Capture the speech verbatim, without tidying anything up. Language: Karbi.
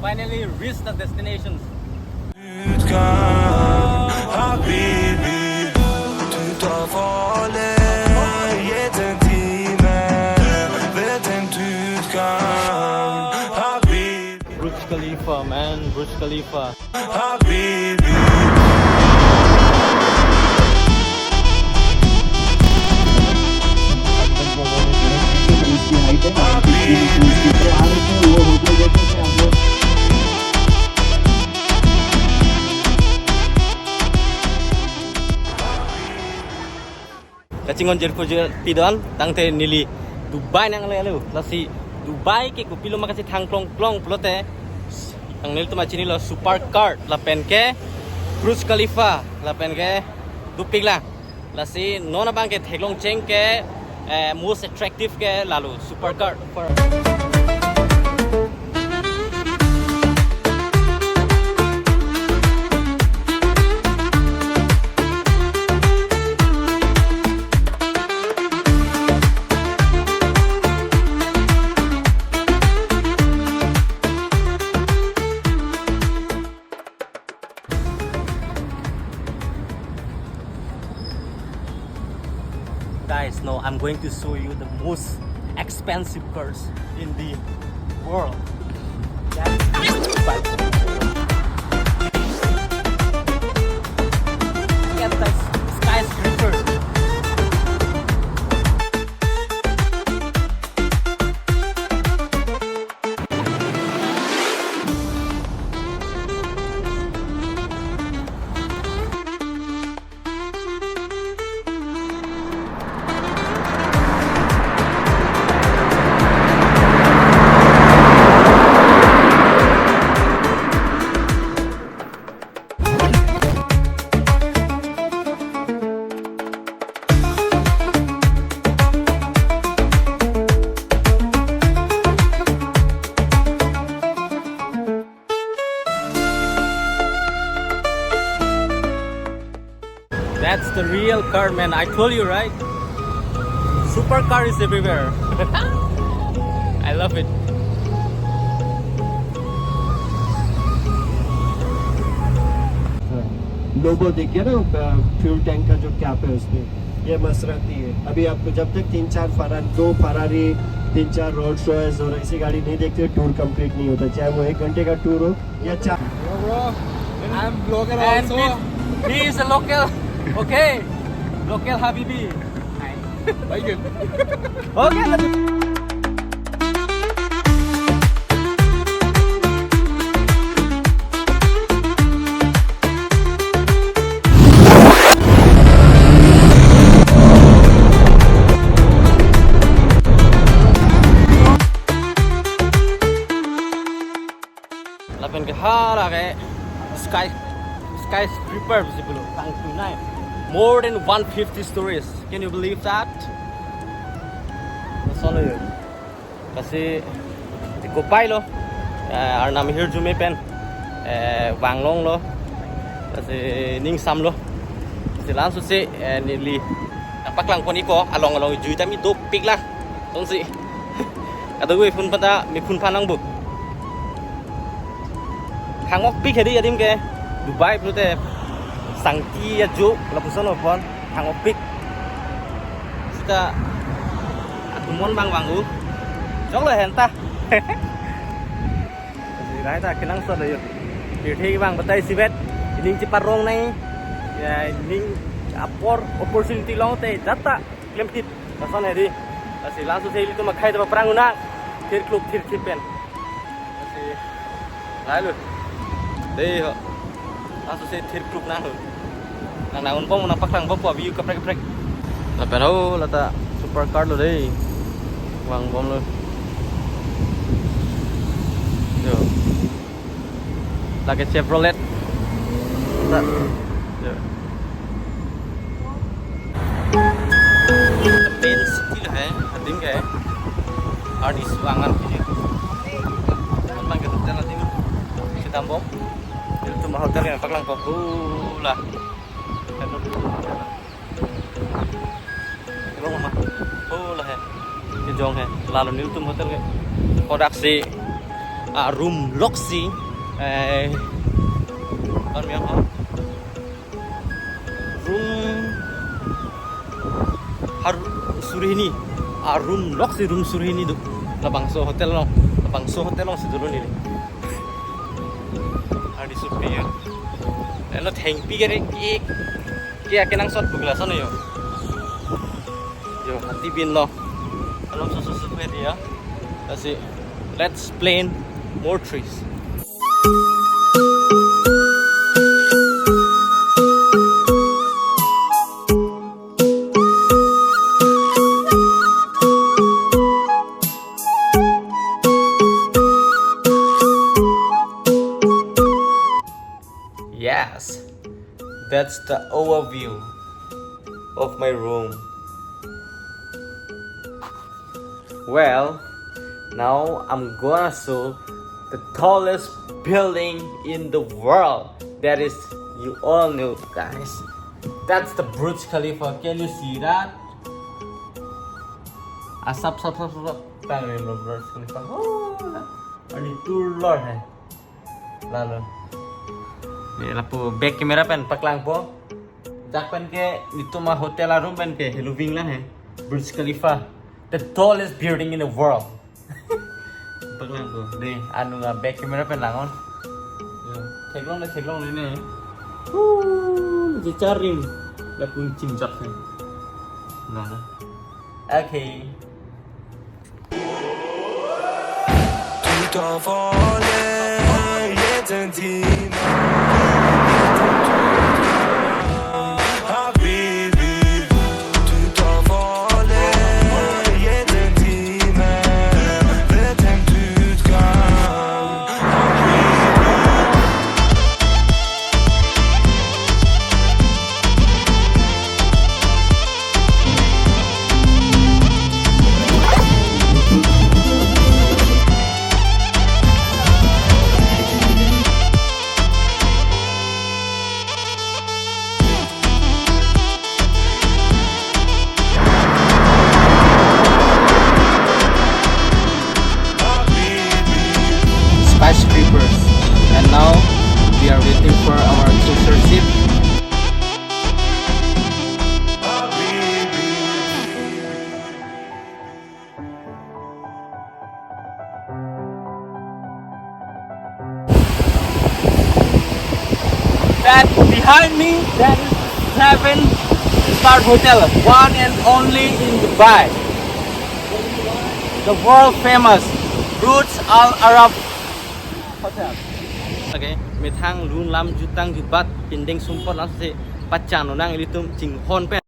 Finally reached the destination. Burj Khalifa, man, Burj Khalifa. Kachinghon jirpo jirpi do-an, tangte neli Dubai nanglelo. Lasi Dubai ke kopilo ma kachethang klong klong pulote, nanglitum chinilo Supercar lapen ke Burj Khalifa lapen ke dopiklang. Lasi non abang ke theklong cheng ke, eh, most attractive ke lalo Supercar. Guys, now I'm going to show you the most expensive cars in the world. That is Dubai. Look at the skyscraper. That's the real car, man. I told you, right? Supercar is everywhere. I love it. लोगो देखिए ना, fuel tank का जो कैप है उस पे, ये मसरती है। अभी आपको जब तक तीन चार फरारी, दो फरारी, तीन चार रोल्स रॉयस और ऐसी गाड़ी नहीं देखते, टूर कंप्लीट नहीं होता, चाहे वो एक घंटे का टूर हो या चार। Bro, bro, I'm vlogger And also. He, he is a local. Okay. Local Habibi. Hi. Very good. Okay, let's Lapen ke hala ke sky, skyscraper si pulo, tangtu nai. More than one fifty stories. Can you believe that? Lason lo yo. Lasi kopai lo. Eh, Arnam ahirjume pen, eh, vanglong lo. Lasi ning sam lo. Lasi laso si, eh, neli nangpaklang pon-ikpo, along along jui tame dopiklang. Tonsi. Kadokave phone pata, me phone phan nang bu. Hangokpik hedi adim ke. Dubai pulote sangti ajo, lapuson lo pon. Hangokpik. Sita atumon bang bang u. Jok lo henta. Rai ta kenangsot lo yo. Pirthe bang batai sibet. Ining cheparong nai. Ya, ining apor opportunity long te data klem hit. Lason hedi. Lasi laso si ilitum akhei ta paprang unang. Thir kluk thir thir pen. Lasi lailo. Dei ho. Laso si thir kluk nang ho. Nang nang unbom nangpaklang bompo view kaprek kaprek. Lapen ho lata supercar lo dei. Vangbom lo. Yo. Lake Chevrolet. Ta. Yo. Main city lo hai, adim ke. Artist vangan kini. Teman bang ke hotel adim. Sidambom. Ilitum hotel ke paklangpo. Hula. Long ma. Oh, la hai. Kejong hai. Lalo nelitum hotel ke. Kodak si A room loksi, eh, kon mi ho? Room har surhini. A room loksi room surhini do. Labangso hotel along, labangso hotel alongsi dolo neli. Hardi supi ya. Elo thengpi kere ki ki akenangsot bugla sono yo. Yo, hati bin lo. Along so so so pe dia. That's it. Let's plant more trees. Yes, that's the overview of my room. Well, now I'm gonna show the tallest building in the world. That is, you all know, guys. That's the Burj Khalifa. Can you see that? Asap, sap, sap, sap, sap. Tang rim lo Burj Khalifa. Oh, la. Ani tur lor hai. Lalo. Ye lapu back camera pen paklangpo. Jak pen ke itum a hotel a room pen ke heloving lang he. Burj Khalifa, the tallest building in the world. Paklangpo. De, anung a back camera pen lang-on. Yo, theklong le, theklong le ne. Huh, je charim. Lapu chingjak he. Lalo. Okay. Skyscrapers. And now we are waiting for our closer seat. That behind me, that is seven star hotel, one and only in Dubai. The world famous Burj Al Arab Hotel. Okay, methang lun lam jutang jutbat pindeng sumpot lang si pachang nonang ilitum chinghon pen.